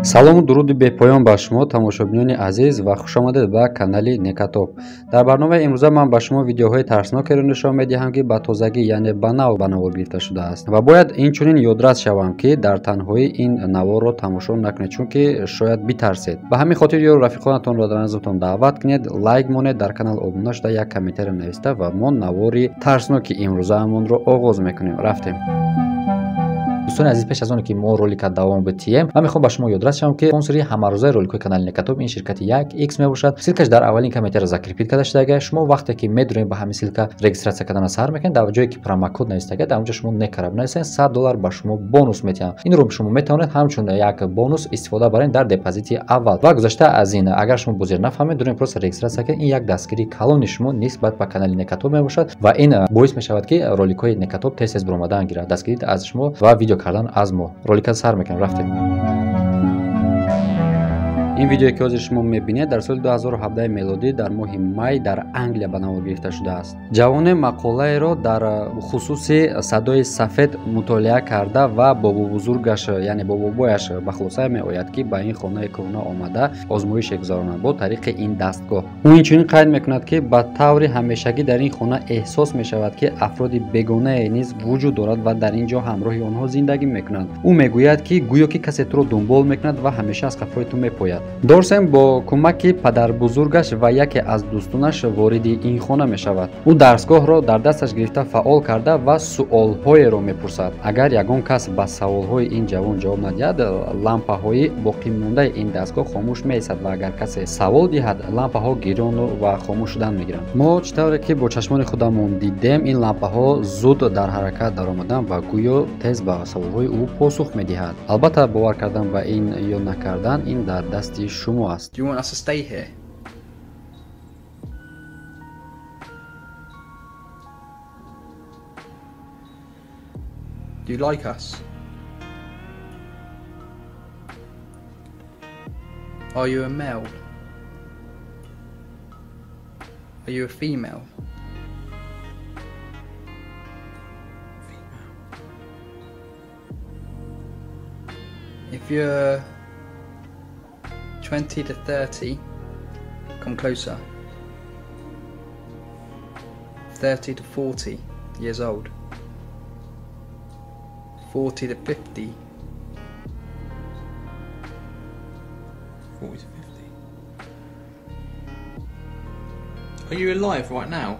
Салому дуруди бепоён ба шумо тамошобинони азиз ва хушомадед ба канали Некатоп. Дар барномаи имрӯза ман ба шумо видеоҳои тарснокеро нишон медиҳам, ки ба тозагӣ, яъне ба нав ба навор гирифта шудааст. Ва бояд инчунин ёдрас шавам, ки дар танҳоӣ ин наворро тамошо накунед, чунки шояд битарсед. Ба ҳамин хотир ёру рафиқонатонро дар наздатон даъват кунед, лайк монед, дар канал обуна шуда, як комментария нависта ва мо навори тарсноки имрӯзаамонро оғоз мекунем. Рафтем. Дӯстони азиз, пеш аз оне ки мо ролика давом бидиҳем, ман мехоҳам ба шумо ёдрас шавам, ки спонсори ҳамарӯзаи роликҳои канали Некатоп ин ширкати 1X мебошад. Ссылка ш дар аввалин комментария закрепить карда шудага. Шумо вақте ки медурем ба ҳамин ссылка регистрация кардана сар мекунед, дар ҷое ки промокод навистага, дар онҷо шумо некара бинависед, $100 ба шумо бонус метиҳам. Инро шумо метавонед ҳамчун як бонус истифода баред дар депозити аввал. Ва гузашта аз ин, агар шумо бозир нафаҳмед, дурем просто регистрация кунед. Ин як дастгирии калони шумо нисбат ба канали Некатоп мебошад ва ин боис мешавад, ки роликҳои Некатоп тез-тез баромадан гирад. Дастгирӣ аз шумо ва видео кардан аз мо. Ролика сар мекунем, рафтем. Ин видеое ки ҳозир шумо мебинед, дар соли 2017 мелодӣ дар моҳи май дар Англия ба навор гирифта шудааст. Ҷавоне мақолаеро дар хусуси садои сафед мутолиа карда ва бобобузургаш, яъне бобобояш, ба хулоса меояд, ки ба ин хонаи кӯҳна омада озмоише гузаронад бо тариқи ин дастгоҳ. Ӯ инчунин қайд мекунад, ки ба таври ҳамешагӣ дар ин хона эҳсос мешавад, ки афроди бегонае низ вуҷуд дорад ва дар ин ҷо ҳамроҳи онҳо зиндагӣ мекунанд. Ӯ мегӯяд, ки гӯё ки касе туро дунбол мекунад ва ҳамеша аз қафои ту мепояд. Дорсен бо кӯмаки падарбузургаш ва яке аз дӯстонаш вориди ин хона мешавад. Ӯ дарсгоҳро дар дасташ гирифта фаъол карда ва суолҳоеро мепурсад. Агар ягон кас ба саволҳои ин ҷавон ҷавоб надиҳад, лампаҳои боқимондаи ин дастгоҳ хомӯш меистад ва агар касе савол диҳад, лампаҳо гирёну ва хомӯш шудан мегиранд. Мо чӣ тавре ки бо чашмони худамон дидем, ин лампаҳо зуд дар ҳаракат даромаданд ва гӯё тез ба саволҳои ӯ посух медиҳад. Албатта, бовар кардан ба ин ё накардан ин дар дасти шумо аст. Do you want us to stay here? Do you like us? Are you a male? Are you a female? Female. If you're 20 to 30, come closer. 30 to 40 years old. 40 to 50. 40 to 50. Are you alive right now?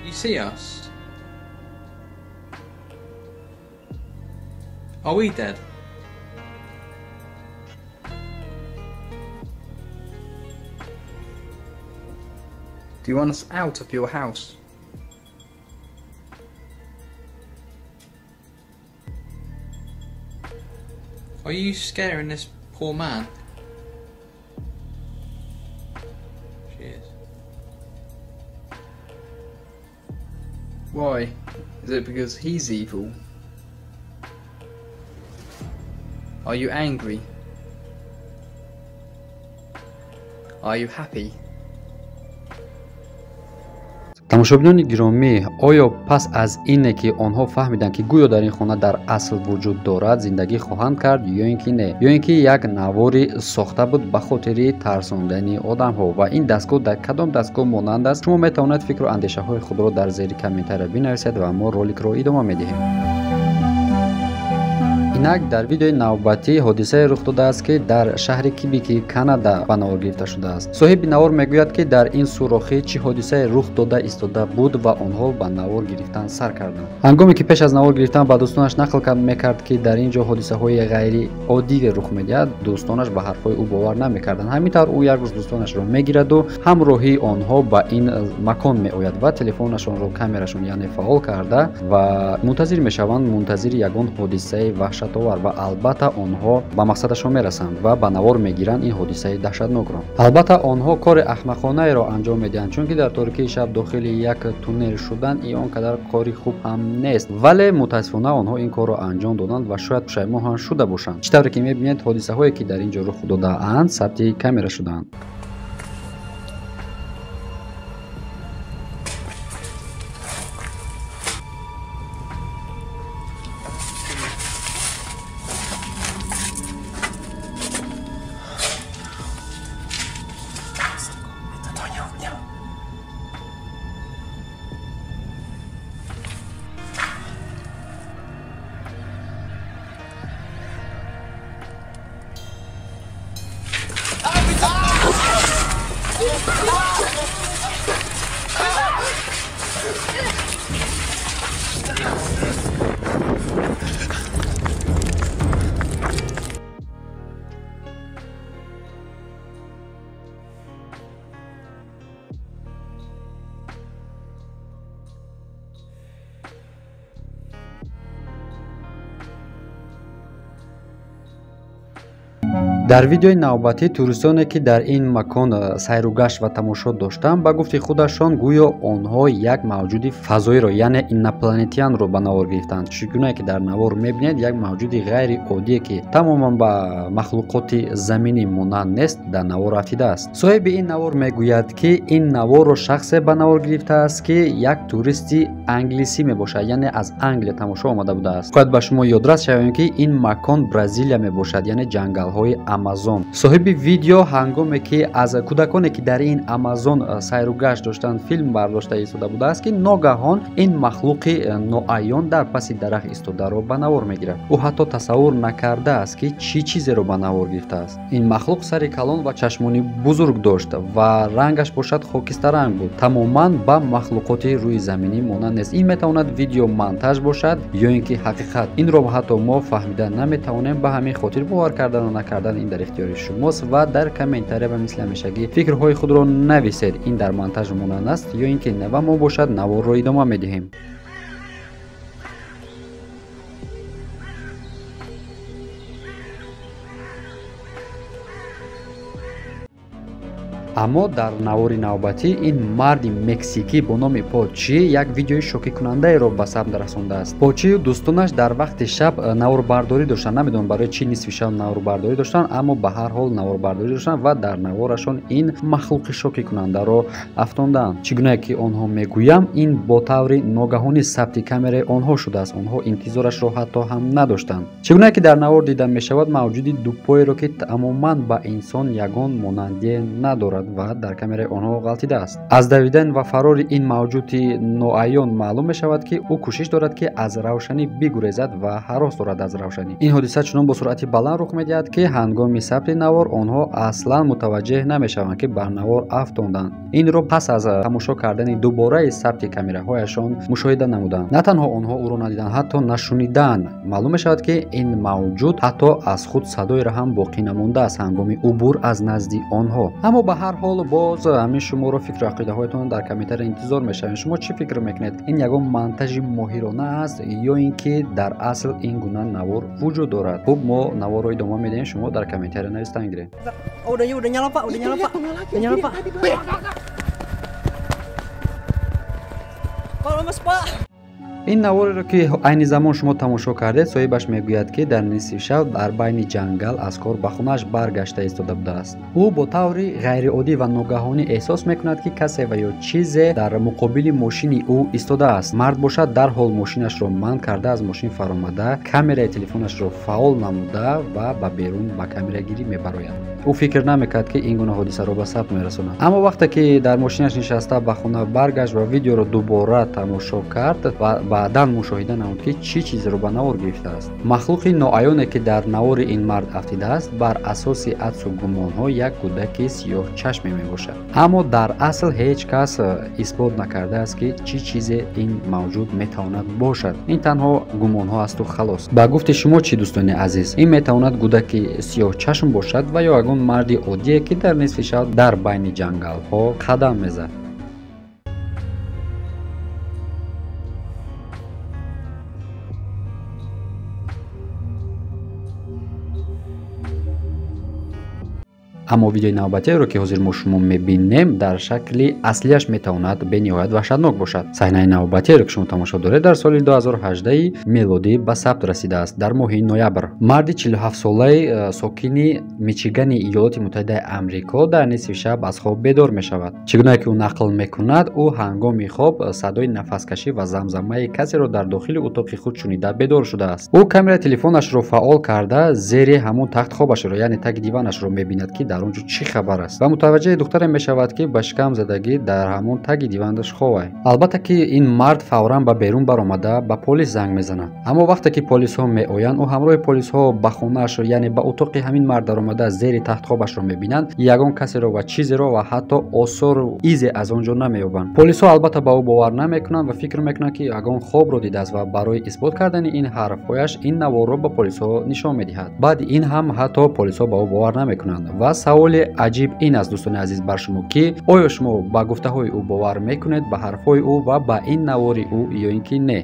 You see us? Are we dead? Do you want us out of your house? Are you scaring this poor man? She is. Why? Is it because he's evil? Are you angry? Are you happy? Тамошобинони гиромӣ, оё пас аз ине ки онҳо фаҳмиданд, ки гӯё дар ин хона дар асл вуҷуд дорад, зиндагӣ хоҳанд кард ё ин ки не? Ё ин ки як навори сохта буд ба хотири тарсондани одамҳо? Ва ин дастгоҳ дар кадом дастгоҳ монанд аст? Шумо метавонед фикру андешаҳои худро дар зери комментария бинависед ва мо роликро идома медиҳем. Инак дар видеои навбатӣ ҳодисае рух додааст, ки дар шаҳри Кибики Канада ба навор гирифта шудааст. Соҳиби навор мегӯяд, ки дар ин сурохӣ чӣ ҳодисае рух дода истода буд ва онҳо ба навор гирифтан сар карданд. Ҳангоме ки пеш аз навор гирифтан ба дӯстонаш нақл мекард, ки дар ин ҷо ҳодисаҳои ғайриоддӣ рух медиҳад, дӯстонаш ба ҳарфҳои ӯ бовар намекарданд. Ҳамин тавр ӯ як рӯз дӯстонашро мегираду ҳамроҳии онҳо ба ин макон меояд ва телефонашонро, камерашон яъне фаъол карда ва мунтазир мешаванд, мунтазири ягон ҳодисаи ваҳшат ва албатта онҳо ба мақсадашон мерасанд ва ба навор мегиранд ин ҳодисаи даҳшатнокро. Албатта онҳо кори аҳмақонаеро анҷом медиҳанд, чунки дар торикии шаб дохили як туннел шудан ин он қадар кори хуб ҳам нест, вале мутаассифона онҳо ин корро анҷом доданд ва шояд пушаймон ҳам шуда бошанд. Чӣ тавре ки мебинед, ҳодисаҳое ки дар ин ҷо рух додаанд, сабти камера шудаанд. Дар видеои навбатӣ туристоне, ки дар ин макон сайру гашт ва тамошо доштанд, ба гуфти худашон гӯё онҳо як мавҷуди фазоиро, яъне инопланетианро ба навор гирифтанд. Чӣ гунае ки дар навор мебинед, як мавҷуди ғайриоддие, ки тамоман ба махлуқоти заминӣ монанд нест, дар навор афтидааст. Соҳиби ин навор мегӯяд, ки ин наворро шахсе ба навор гирифтааст, ки як туристи англисӣ мебошад, яъне аз Англия тамошо омада будааст. Бояд ба шумо ёдрас шавем, ки ин макон Бразилия мебошад, яъне ҷангалҳои Амазон. Соҳиби видео ҳангоме ки аз кӯдаконе, ки дар ин Амазон сайру гашт доштанд, филм бардошта истода будааст, ки ногаҳон ин махлуқи ноаён дар паси дарахт истодаро ба навор мегирад. Ӯ ҳатто тасаввур накардааст, ки чӣ чизеро ба навор гирифтааст. Ин махлуқ сари калон ва чашмони бузург дошт ва рангаш бошад хокистаранг буд. Тамоман ба махлуқоти рӯи заминӣ монанд нест. Ин метавонад видео монтаж бошад ё ин ки ҳақиқат. Инро ҳатто мо фаҳмида наметавонем. Ба ҳамин хотир бовар кардану накардан ин дар ихтиёри шумост ва дар комментария ба мисли ҳамешагӣ фикрҳои худро нависед. Ин дар монтаж монанд аст ё ин ки не, ва мо бошад наворро идома медиҳем. Аммо дар навори навбатӣ ин марди мексикӣ бо номи Почи як видеои шокикунандаеро ба сабт расондааст. Почию дӯстонаш дар вақти шаб наворбардорӣ доштанд. Намедонам барои чӣ нисфи шаб наворбардорӣ доштанд, аммо ба ҳар ҳол наворбардорӣ доштанд ва дар наворашон ин махлуқи шокикунандаро афтонданд. Чӣ гунае ки онҳо мегӯям, ин бо таври ногаҳонӣ сабти камераи онҳо шудааст. Онҳо интизорашро ҳатто ҳам надоштанд. Чӣ гунае ки дар навор дида мешавад, мавҷуди дупоеро, ки тамоман ба инсон ягон монандие надорад ва дар камераи онҳо ғалтидааст. Аз давидан ва фарори ин мавҷуди ноаён маълум мешавад, ки ӯ кӯшиш дорад, ки аз равшанӣ бигурезад ва ҳарос дорад аз равшанӣ. Ин ҳодиса чунон бо суръати баланд рух медиҳад, ки ҳангоми сабти навор онҳо аслан мутаваҷҷеҳ намешаванд, ки бар навор афтонданд. Инро пас аз тамошо кардани дубораи сабти камераҳояшон мушоҳида намуданд. На танҳо онҳо ӯро надиданд, ҳатто нашуниданд. Маълум мешавад, ки ин мавҷуд ҳатто аз худ садоеро ҳам боқӣ намондааст ҳангоми убур аз назди онҳо. Аммо ба ҳар ҳол боз ҳамин шуморо фикру ақидаҳоятон дар комментария интизор мешавем. Шумо чӣ фикр мекунед? Ин ягон монтажи моҳирона аст ё ин ки дар асл ин гуна навор вуҷуд дорад? Хуб, мо наворро идома медиҳем, шумо дар комментария навистан гиред. Udah nyala Pak, udah nyala Pak. Udah nyala Pak. Pak, lemes Pak. Ин навореро, ки айни замон шумо тамошо кардед, соҳибаш мегӯяд, ки дар нисфи шаб дар байни ҷангал аз кор ба хонааш баргашта истода будааст. Ӯ бо таври ғайриоддӣ ва ногаҳонӣ эҳсос мекунад, ки касе ва ё чизе дар муқобили мошини ӯ истодааст. Мард бошад дарҳол мошинашро манъ карда, аз мошин фаромада, камераи телефонашро фаъол намуда ва ба берун ба камерагирӣ мебарояд. Ӯ фикр намекард, ки ин гуна ҳодисаро ба сабт мерасонад. Аммо вақте ки дар мошинаш нишаста ба хона баргашт ва видеоро дубора тамошо кард ва баъдан мушоҳида намуд, ки чӣ чизеро ба навор гирифтааст. Махлуқи ноаёне, ки дар навори ин мард афтидааст, бар асоси адсу гумонҳо як кӯдаки сиёҳчашме мебошад. Аммо дар асл ҳеҷ кас исбот накардааст, ки чӣ чизе ин мавҷуд метавонад бошад. Ин танҳо гумонҳо асту халос. Ба гуфти шумо чӣ, дӯстони азиз, ин метавонад кӯдаки сиёҳчашм бошад ва ё ягон марди оддие, ки дар нисфи шаб дар байни ҷангалҳо қадам мезад? Аммо видеои навбатиеро, ки ҳозир мо шумо мебинем, дар шакли аслияш метавонад бениҳоят ваҳшатнок бошад. Саҳнаи навбатиеро, ки шумо тамошо доред, дар соли 2018 мелодӣ ба сабт расидааст, дар моҳи ноябр. Марди 47-солаи сокини Мичигани Иёлоти Муттаҳидаи Амрико дар нисфи шаб аз хоб бедор мешавад. Чӣ гунае ки ӯ нақл мекунад, ӯ ҳангоми хоб садои нафаскашӣ ва замзамаи касеро дар дохили утоқи худ шунида бедор шудааст. Ӯ камераи телефонашро фаъол карда, зери ҳамон тахтхобашро, яъне таги диванашро мебинад, ки дар дар он ҷо чӣ хабар аст, ва мутаваҷҷеҳи духтаре мешавад, ки ба шикам задагӣ дар ҳамон таги дивандаш ховай. Албатта ки ин мард фавран ба берун баромада ба полис занг мезанад. Аммо вақте ки полисҳо меоянд, ӯ ҳамроҳи полисҳо ба хонааш, яъне ба утоқи ҳамин мард даромада зери тахтхобашро мебинанд, ягон касеро ва чизеро ва ҳатто осору изе аз он ҷо намеёбанд. Полисҳо албатта ба ӯ бовар намекунанд ва фикр мекунанд, ки ягон хобро дидааст ва барои исбот кардани ин ҳарфҳояш ин наворро ба полисҳо нишон медиҳад. Баъди ин ҳам ҳатто полисҳо ба ӯ бовар намекунанд. Ва саволи аҷиб ин аст, дӯстони азиз, бар шумо, ки оё шумо ба гуфтаҳои ӯ бовар мекунед, ба ҳарфҳои ӯ ва ба ин навори ӯ ё ин ки не?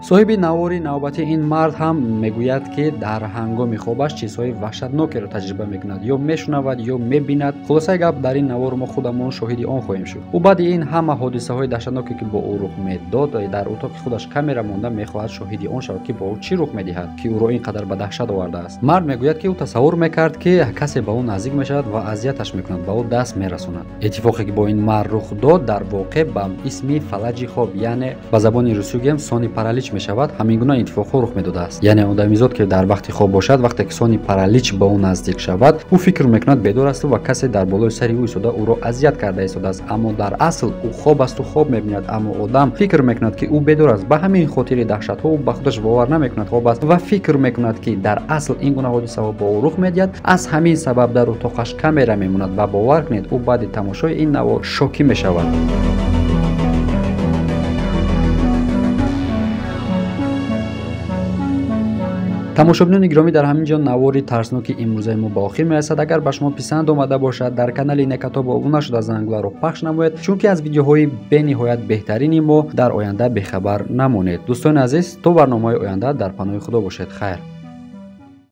Соҳиби навори навбати ин мард ҳам мегӯяд, ки дар ҳангоми хобаш чизҳои ваҳшатнокеро таҷриба мекунад, ё мешунавад, ё мебинад. Хулосаи гап, дар ин навор мо худамон шоҳиди он хоҳем шуд. Ӯ баъди ин ҳама ҳодисаҳои даҳшатноке, ки бо ӯ рух медод, дар утоқи худаш камера монда мехоҳад шоҳиди он шавад, ки бо ӯ чӣ рух медиҳад, ки ӯро ин қадар ба даҳшат овардааст. Мард мегӯяд, ки ӯ тасаввур мекард, ки касе ба ӯ наздик мешавад ва азияташ мекунад, ба ӯ даст мерасонад. Иттифоқе, ки бо ин мард рух дод, дар воқеъ ба исми фалаҷи хоб, яъне ба забони русӣ гӯем сони паралич мешавад, ҳамин гуна иттифоқҳо рух медодааст. Яъне одамизод, ки дар вақти хоб бошад, вақте ки сони паралич ба ӯ наздик шавад, ӯ фикр мекунад бедор асту ва касе дар болои сари ӯ истода ӯро азият карда истодааст, аммо дар асл ӯ хоб асту хоб мебинад, аммо одам фикр мекунад, ки ӯ бедор аст. Ба ҳамин хотири даҳшатҳо ӯ ба худаш бовар намекунад хоб аст ва фикр мекунад, ки дар асл ин гуна ҳодисаҳо бо ӯ рух медиҳад. Аз ҳамин сабаб дар утоқаш камера мемонад ва бовар кунед, ӯ баъди тамошои ин навор шокӣ мешавад. Тамошобинони гиромӣ, дар ҳамин ҷо навори тарсноки имрӯзаи мо ба охир мерасад. Агар ба шумо писанд омада бошад, дар канали Некатоб обуна шуда зангуларо пахш намоед, чунки аз видеоҳои бениҳоят беҳтарини мо дар оянда бехабар намонед. Дӯстони азиз, то барномаҳои оянда дар паноҳи Худо бошед. Хайр.